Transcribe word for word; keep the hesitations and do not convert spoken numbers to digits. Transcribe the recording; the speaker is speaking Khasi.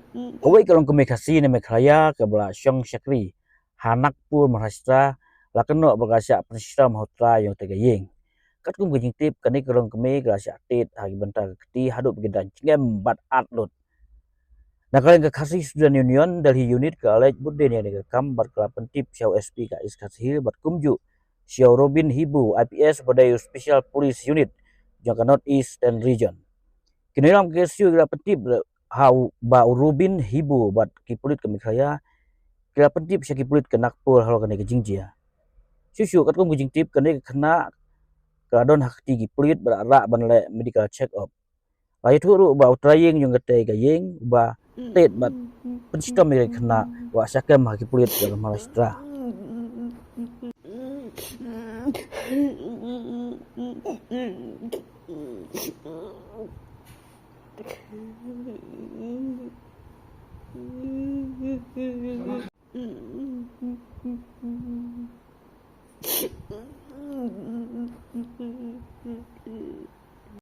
Kawei ka longkmie Khasi na Meghalaya kaba la shong shakri ha Nagpur, Maharashtra, la kynnoh ba ka la shah pynshitom ha u trai jong kata ka ïing. Katkum ka jingtip, kane ka longkmie ka la shah tied ha ki bynta ka kti haduh ba ki da jngai bad at lut. Na ka liang ka Khasi Student Union Delhi Unit ka la leit bud dien ïa kane ka kam bad ka la pyntip sha u S P ka East Khasi Hills bad kumjuh sha u Robin Hibu, I P S, ba dei u Special Police Unit jong ka North Eastern Region. Ki nongïalam ka K S U ki la pyntip ha u, ba u Robin Hibu bad ki pulit ka Meghalaya ki la pyntip sha ki pulit ka Nagpur halor kane ka jingjia. Shuh shuh katkum ka jingtip, kane ka khynnah ka la don ha kti ki pulit bad la rah ban leh medical check up. La ïathuh ruh ba u trai ïing jong katei ka ïing uba tied bad pynshitom ïa ka khynnah u la shah kem ha ki pulit ka Maharashtra.